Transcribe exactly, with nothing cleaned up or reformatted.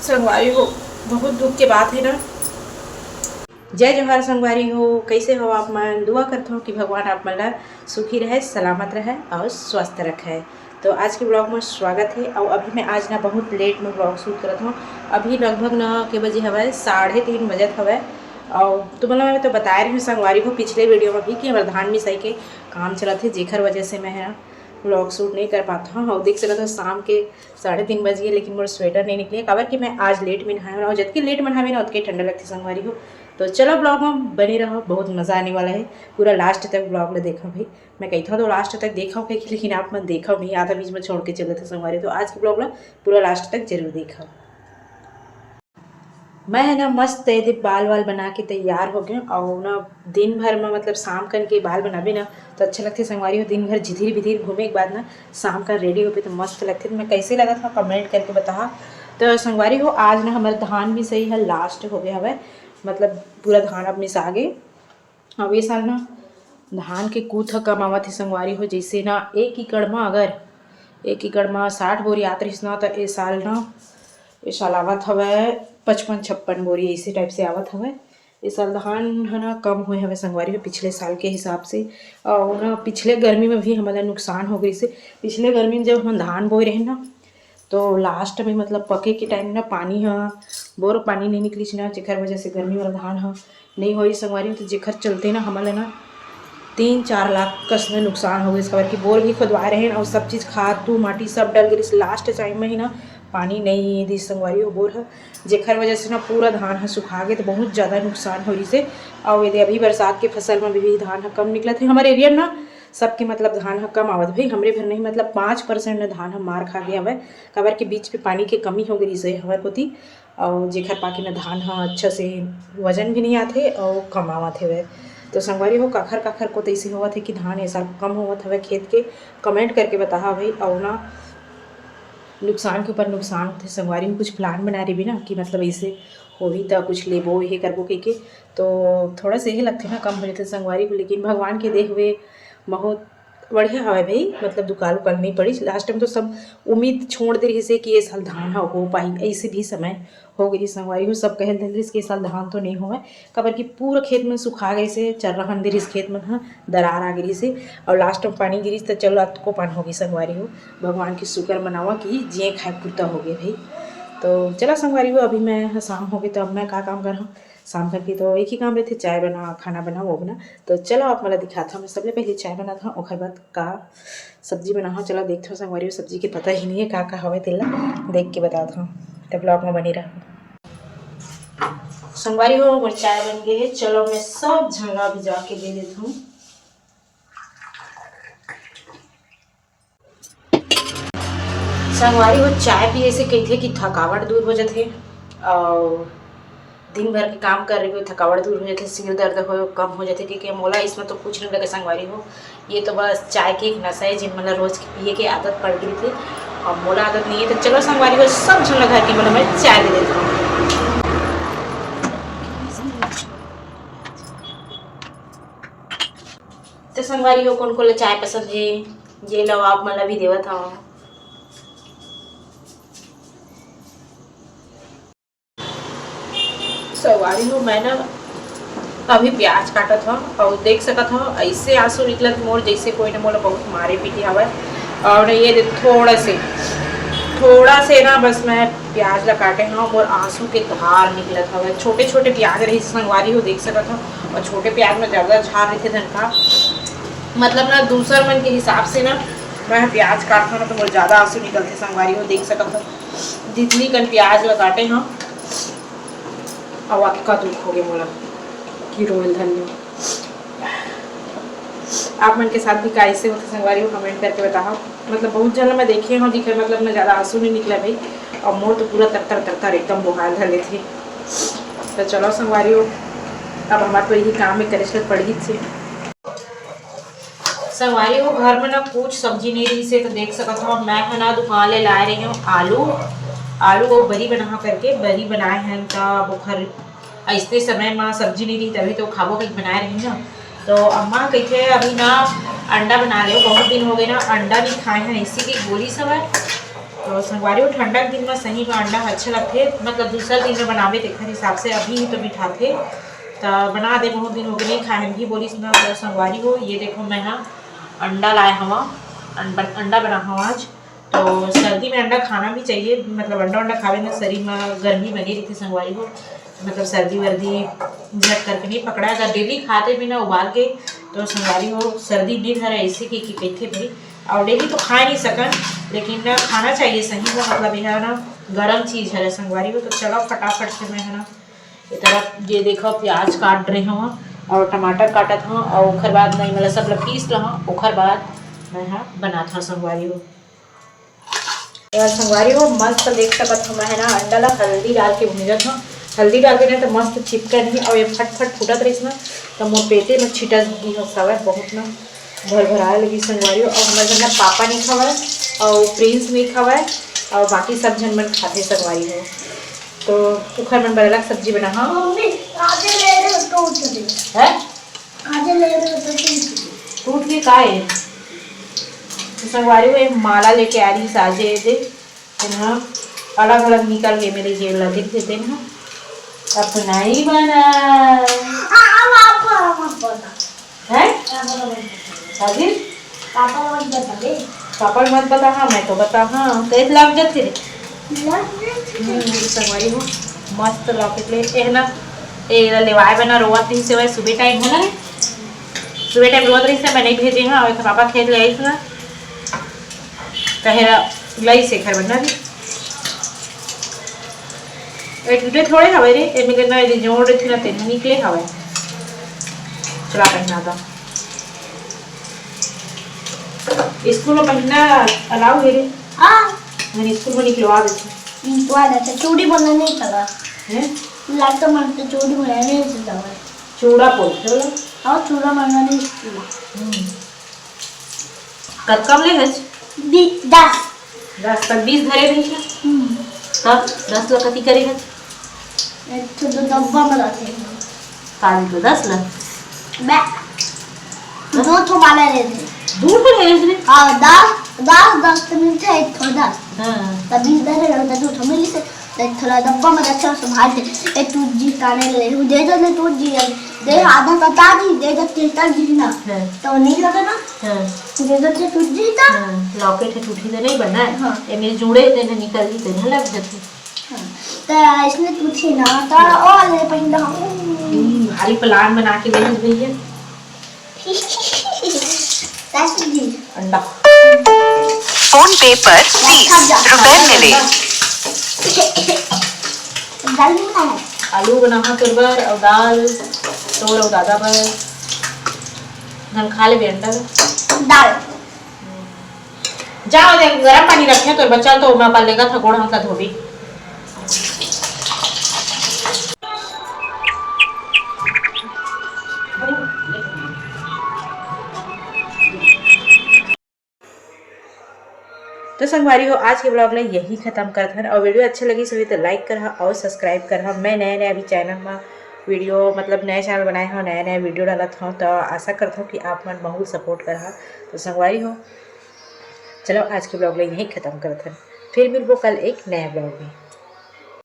संगवारी हो, बहुत दुख के बात है ना। जय जोहार संगवारी हो, कैसे हो आप मन? दुआ करत हो कि भगवान आप मन ला सुखी रहे, सलामत रहे और स्वस्थ रखे। तो आज के ब्लॉग में स्वागत है। और अभी मैं आज ना बहुत लेट में ब्लॉग शूट करत हूँ। अभी लगभग ना के बजे हवय, साढ़े तीन बजत हवय। और तुमन ला मैं तो बताए रही हूँ संगवारी हो पिछले वीडियो में भी कि हमारे धान मिसाई के काम चलत है, जेखर वजह से मैं है ब्लॉग शूट नहीं कर पाता हूँ। और देख सकत हो शाम के साढ़े तीन बज गए, लेकिन मोर स्वेटर नहीं निकले, काबर कि मैं आज लेट में नहाए हूँ। और जतके लेट में नहावे ना, उतके ठंडा लगथे संगवारी हो। तो चलो ब्लॉग में बने रहो, बहुत मजा आने वाला है। पूरा लास्ट तक ब्लॉग ला देखो भाई। मैं कहता हूँ तो लास्ट तक देखो कह के, लेकिन आप मन देखो नहीं, आधा बीच में छोड़ के चले थे संगवारी। तो आज के ब्लॉग ला पूरा लास्ट तक जरूर देखो। मैं है ना मस्त एदे बाल वाल बना के तैयार हो गए। और ना दिन भर में मतलब शाम कन के बाल बनाबे ना तो अच्छा लगथे संगवारी हो। दिन भर झिधिर बिधिर घूमे के बाद ना शाम का रेडी होबे तो मस्त लगथे। तो मैं कैसे लगा था कमेंट करके बताहा। तो संगवारी हो, आज ना हमारे धान मिसई है लास्ट हो गया हवे, मतलब पूरा धान अब मिसा गे। अब ये साल ना धान के कूथ ह कम आवत हे संगवारी हो। जैसे ना एक एकड़ में अगर एक एकड़ में साठ बोरी आत रहिस ना, तो ए साल ना, ए साल आवत हवय पचपन छप्पन बोरी, ऐसे टाइप से आवत हवय। ए साल धान ह ना कम होए हवय संगवारी हो, पिछले साल के हिसाब से। और ना पिछले गर्मी में भी हमला नुकसान हो गई से। पिछले गर्मी में जब हम धान बोए रहे ना, तो लास्ट में मतलब पके के टाइम ना पानी ह, बोर पानी नहीं निकलिस ना, जेखर वजह से गर्मी वाला धान ह नहीं होई संगवारी हो। तो जेखर चलते ना हमन ल ना तीन चार लाख कस में नुकसान हो गइस, काबर कि बोर भी खोदवाए रहेन और सब चीज खाद दू माटी सब डल गिरिस। लास्ट टाइम में ही ना पानी नहीं दिस संगवारी हो बोर ह, जेखर वजह से ना पूरा धान ह सुखा गे, तो बहुत ज्यादा नुकसान हो रहिस हे। और यदि अभी बरसात के फसल में भी धान ह कम निकलत हे हमारे एरिया में ना, सबके मतलब धान ह कम आवत भाई, हमरे भर नहीं, मतलब पाँच परसेंट न धान ह मार खा गया हवय, काबर के बीच पे पानी के कमी हो गई रहिस हे हमर कोती। और जेखर पाके न धान ह अच्छा से वजन भी नहीं आथे और कम आवत हवय। तो संगवारी हो, काखर काखर को तैसे होवत है कि धान ऐसा कम होवत हवय खेत के, कमेंट करके बताहा भाई। और ना नुकसान के ऊपर नुकसान होथे संगवारी हो। कुछ प्लान बना रही भी ना कि मतलब ऐसे होही त कुछ लेबो, ये करबो कह के। तो थोड़ा सा यही लगथे ना कम हो जाथे संगवारी हो, लेकिन भगवान के देख हुए बहुत बढ़िया हवय भाई, मतलब दुकाल उकाल नहीं पड़ी। लास्ट टाइम तो सब उम्मीद छोड़ दे रही से कि ये साल धान ह हो पाही, ऐसे भी समय हो गई संगवारी हो। सब कहल दे रही कि ये साल धान तो नहीं होवय, काबर कि पूरा खेत में सुखा गए से, चर्रा हन दे रही खेत में ह, दरार आ गई से। और लास्ट में पानी गिरिस तो चलो अतको पान हो गई संगवारी हो। भगवान की शुक्र मनावा कि जिए खाए पुरता हो गए भाई। तो चला संगवारी हो, अभी मैं ह शाम हो गई, तो अब मैं का काम कर हूँ, शाम करके तो एक ही काम रहते, चाय बना, खाना बना, वो बना। तो चलो आप मला दिखाता हूँ, मैं सबले पहले चाय बनाता हूँ, ओकर बाद का सब्जी बनाहूँ। चलो देखते हो संगवारी हो, सब्जी के पता ही नहीं है का का हवे, तेला देख के बताता हूँ। तो ब्लॉग में बनी रहो संगवारी हो। मोर चाय बन गई है, चलो मैं सब झन ला अभी जाके दे देता हूँ। संगवारी हो, चाय पिए से कहिथे कि थकावट दूर हो जाथे, और दिन भर के काम कर रही हो, थकावट दूर हो जाथे, सिर दर्द हो कम हो जाथे, क्योंकि मोला इसमें तो कुछ नहीं लगे संगवारी हो। ये तो बस चाय के एक नशा है, जिन मतलब रोज के पिए के आदत पड़ गई थी, और मोला आदत नहीं है। तो चलो संगवारी हो, सब झन ला घर के मतलब मैं चाय दे देता हूँ। तो संगवारी हो, कौन कौन ला चाय पसंद है, ये लो आप मन ला भी देवत हूँ। संगवारी हो, मैं ना अभी प्याज काटत हूँ और देख सकत हूँ, ऐसे आंसू निकलत मोर, जैसे कोई ना मोला बहुत मारे पीटे हवय। और ये दे, थोड़ा से, थोड़ा से ना बस मैं प्याज ला काटे हूँ और आंसू के धार निकलत हवय। छोटे छोटे प्याज रही संगवारी हो, देख सकत हूँ, और छोटे प्याज में ज्यादा झार रहिथे धन का, मतलब ना दूसर मन के हिसाब से ना मैं प्याज काटत हूँ ना, तो मोर ज्यादा आंसू निकलथे संगवारी हो, देख सकत हूँ। जितनी कन प्याज ला काटे हूँ, अउ अतका दुख हो गया मोला कि रोयल धन्य। आप मन के साथ भी का ऐसे होथे संगवारी हो, कमेंट करके बताओ। मतलब बहुत जन मैं देखे हूँ, जिकर मतलब ना ज्यादा आंसू नहीं निकला भाई, और मोर तो पूरा तरतर तरतर एकदम बोहाल धर लेथे। तो चलो संगवारी हो, अब हमारे तो यही काम में करे से पड़ही से। संगवारी हो, घर में ना कुछ सब्जी नहीं रही से, तो देख सकत हो, मैं है ना दुकान ले लाए रही हूँ आलू, आलू वो बरी बना करके, बरी बनाए हैं, तब ओखर ऐसने समय में सब्जी नहीं रही, तभी तो खाबो कहीं बनाए रही ना। तो अम्मा कहते हैं, "अभी ना अंडा बना ले, बहुत दिन हो गए ना अंडा नहीं खाए हैं, इसी की गोली सब है।" तो संगवारी हो, ठंडा के दिन में सही में अंडा अच्छा लगथे, मतलब दूसरा दिन में बनावे तेखर हिसाब से। अभी ही तो मिठाथे, त बना दे, बहुत दिन हो गए नहीं खाए, हम भी बोलिस ना। तो संगवारी हो, ये देखो, मैं हा अंडा लाए हवा, अं-, बन-, अंडा बना हवा आज। तो सर्दी में अंडा खाना भी चाहिए, मतलब अंडा, अंडा खावे ना, शरीर में गर्मी बनी रहती संगवारी हो। मतलब सर्दी वर्दी झट करके नहीं पकड़ा, अगर डेली खाते भी ना उबाल के, तो संगवारी हो, सर्दी नहीं धरे ऐसे कि, कि कहते भाई। और डेली तो खा नहीं सकन, लेकिन ना खाना चाहिए सही में, मतलब यह ना गरम चीज है संगवारी हो। तो चलो फटाफट से मैं है ना, ये तरफ ये देखो, प्याज काट रहे हूँ और टमाटर काटत हूँ, और ओखर बाद मैं मतलब सब ला पीस रहा, ओखर बाद मैं हा बनात हूँ संगवारी हो। और संगवारी हो, मस्त देख सकत हो, मैं है ना अंडा ला हल्दी डाल के भूंजत हूँ। हल्दी डाल के ना तो मस्त चिपका नहीं, और ये फट फट फूटत रहिस ना, तो मोर पेटे में छिटक दी हो सवय, बहुत ना भर भराए लगी संगवारी हो। और हमारे घर में पापा नहीं खवाए, और प्रिंस नहीं खवाए, और बाकी सब झन मन खाते संगवारी हो। तो उखर मन बर अलग सब्जी बना, हाँ। मम्मी, आगे ले रहे हो तो उठ दे। है? आगे ले रहे हो तो उठ दे। टूट के का है? तो संगवारी हो, एक माला लेके आ रही साजे दे, तेन हा अलग-अलग निकल गे मेरे जेब ला, देख दे तेन हा। अपना ही बना। आ, आ, आप, आप मत बता। हैं? आप मत बता। अभी? पापा मत बता दे। पापा मत बता, हाँ, मैं तो बता, हाँ, तो इस लाग जाते रे। लाग जाते। हम्म, ये संगवारी हो, मस्त लॉकेट ले, ए ना, ए ला लेवाए बना रोवत नहीं से, सुबह टाइम हो ना रे, सुबह टाइम रोवत रही से, मैं नहीं भेजे, हाँ, और पापा खेत ले आई ना। कहे ला, लई से घर बनना भी। ए टूटे थोड़े हवे रे, ए मिले ना, ए जोड़ रही थी ना, तेन निकले हवे। चला पहना था। स्कूल में पहनना अलाउ है रे? हाँ। मैंने स्कूल में निकलवा देते। निकलवा देते, चूड़ी बनना नहीं चला। हैं? लाग तो मन तो चूड़ी बनना नहीं चला। चूड़ा बोलते हो? हाँ, चूड़ा बनना नहीं चला। हम्म। कतका म ले हस? बी-, दस। दस तक बीस धरे रहिस ना? हम्म। तब दस ल कति करे हस? एक ठो तो डब्बा में रखे हैं। काली तो दस ल? बे, दो ठो वाला ले रहे। दो ठो ले रहे? हाँ, दस, दस, दस तो मिलते हैं, एक ठो दस। हाँ। तब बीस धरे रहे, तो दो ठो मिली से। देख, थोड़ा डब्बा में रखे हो, संभाल के। ए, टूट जी, काने ले, वो दे दो ना, टूट जी, अब दे, आधा बता दी, दे दो, तिलता जी ना। हाँ। तो नहीं लगा ना? हाँ। दे दो, तो टूट जी था। हाँ, लॉकेट है, टूटी तो नहीं बना है। हाँ। ए, मेरे जोड़े तेने निकल ली, तेने लग जाती। हाँ। तो इसने टूटी ना, तो और ले पहन लो। हम्म, भारी प्लान बना के ले भैया। पैसे दी। अंडा। फोन पे पर तीस रुपए मिले। दाल नहीं खाना है। आलू बनाहा तोर बर और दाल तोर और दादा बर। हम खा लेबे अंडा। दाल। जा, ओदे गरम पानी रखे तोर बच्चा, तो मैं अपन लेगा था गोड़ हाथ ला धोबी। तो संगवारी हो, आज के ब्लॉग ला यही खत्म करत हन। और वीडियो अच्छा लगी सभी तो लाइक करहा और सब्सक्राइब करहा। मैं नया नया अभी चैनल में वीडियो, मतलब नया चैनल बनाए हूँ, नया नया वीडियो डालत हूँ, तो आशा करत हूँ कि आप मन बहुत सपोर्ट करहा। तो संगवारी हो, चलो आज के ब्लॉग ला यही खत्म करत हन, फिर मिलबो कल एक नया ब्लॉग में।